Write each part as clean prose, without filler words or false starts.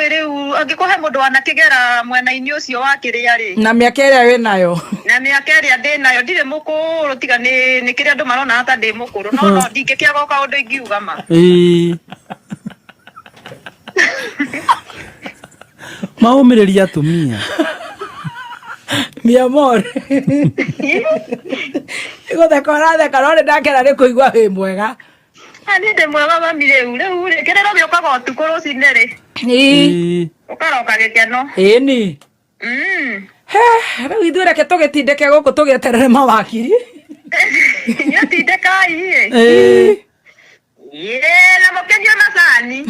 Nĩũĩ rĩu angĩkorwo he mũndũ wanakĩgera mwena-inĩ ũcio wa kĩrĩa rĩ, Na mĩaka ĩrĩa wĩ nayo. Na mĩaka ĩrĩa ndĩ nayo, ndirĩ mũkũrũ, tiga nĩ kĩrĩa andũ marona ta ndĩ mũkũrũ, no ndingĩkĩaga o kaũndũ ingiuga ma. Ĩĩ. Maũmĩrĩria atumia. Mi amor. Gũtheka ũratheka, no nĩ ndakena nĩ kũigua wĩ mwega. Ah, niĩ ndĩ mwega mami. Rĩu rĩ, kĩrĩro gĩũkaga ũtukũ, rũcinĩ rĩ Ĩĩ. ũkaroka gĩkeno. Ĩni. He, rĩu ithuĩ reke tũgĩtindĩke gũkũ tũgĩeterere mawakiri. Inyuĩ tindĩkai ĩ. Ĩĩ. Ĩ, na mũkĩnyue macani.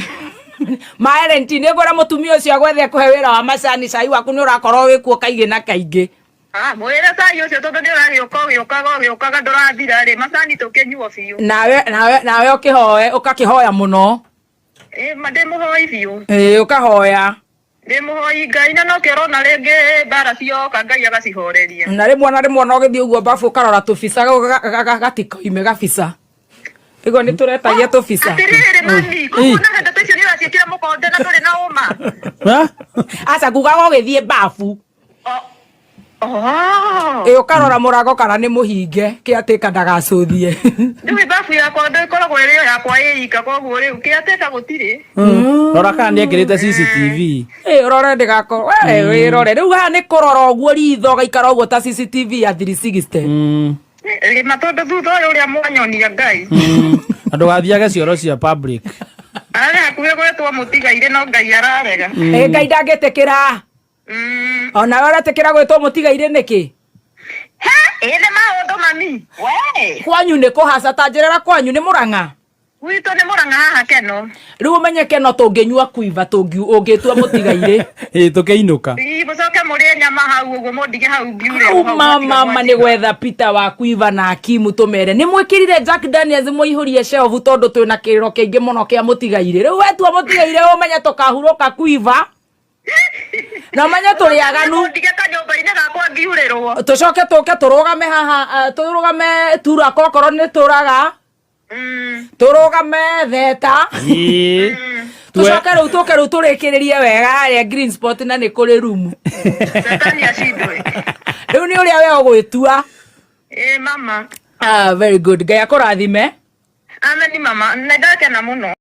Maerenti nĩ ngwĩra mũtumia ũcio agwethe kũhe wĩra wa macani, cai waku nĩ ũrakorwo wĩkuo kaingĩ na kaingĩ. Ah, mwĩre cai ũcio tondũ nĩ ũragĩũka ũgĩũkaga ũgĩũkaga, ndũrathira rĩ, macani tũkĩnyuo biũ. Nawe ũkĩhoe, ũkakĩhoya mũno. Ĩ ma, ndĩ mũhoi biũ. Ĩĩ, ũkahoya. Ndĩ mũhoi Ngai, na nokĩo ũrona rĩngĩ mbara cioka Ngai agacihoreria. Na rĩmwe ona ũgĩthiĩ ũguo babu ũkarora tũbica gatikoime gabica ĩguo nĩ tũretagia tũbica. Atĩrĩrĩ mami, koguo na ndeto icio nĩ ũraciĩkĩra mũkonde na ndũrĩ na ũma? Ha? Aca, ngugaga ũgĩthiĩ babu. Oh. Ĩ, ũkarora mũrango kana nĩ mũhinge, kĩatĩka ndagacũthie. Rĩu babu yakwa ndo ĩkoragwo ĩrĩ o yakwa ĩ ika, koguo rĩu kĩatĩka gũtirĩ. Rora kana nĩ ekĩrĩte CCTV. Ĩ, ũrore ndĩgakorwo we wĩrore. Rĩu haha nĩ kũrora ũguo ritho ũgaikara ũguo ta CCTV ya 360. Rĩma, tondũ thutha ũyũ ũrĩa mwanyonia Ngai. Ndũgathiage cioro cia public. Arĩ hakuhĩ gwĩtwo mũtigairĩ, no Ngai ararega. Ĩ, Ngai ndangĩtĩkĩra. Onawe ũretĩkĩra gwĩtwo mũtigairĩ nĩkĩ? He, ĩ nĩ maũndũ mami we. Kwanyu nĩ kũhaca? Ta njĩrĩra, kwanyu nĩ Mũrang'a? Gwitũ nĩ Mũrang'a haha Keno. Rĩu ũmenye Keno tũngĩnyua kuiva ũngĩtua mũtigairĩ. Ĩ, tũkĩinũka. Ii, mũcoke mũrĩe nyama hau ũguo, mũndige hau ngiure. Au mama ma nĩ gwetha Peter wa kuiva na Akimu, tũmere nĩ mwĩkĩrire Jack Daniels, mũihũrie shelf, tondũ twĩna kĩrĩro kĩingĩ mũno kĩa mũtigairĩ. Rĩu wetua mũtigairĩ, ũmenye tũkahurũka kuiva na ũmenye tũrĩ aganu. Mũndige kanyũmba-inĩ gakwa ngiurĩrwo. Tũcoke tũke tũrũgame haha, tũrũgame turaka, okorwo nĩ tũraga, tũrũgame theta. Ĩĩ. Tũcoke rĩu tũke rĩu tũrĩkĩrĩrie wega harĩa Green Spot, na nĩ kũrĩ rumu. Satani acindwe. Rĩu nĩ ũrĩa we ũgwĩtua. Ĩ mama. Ah, very good, Ngai akũrathime. Ameni mama, nĩ ndakena mũno.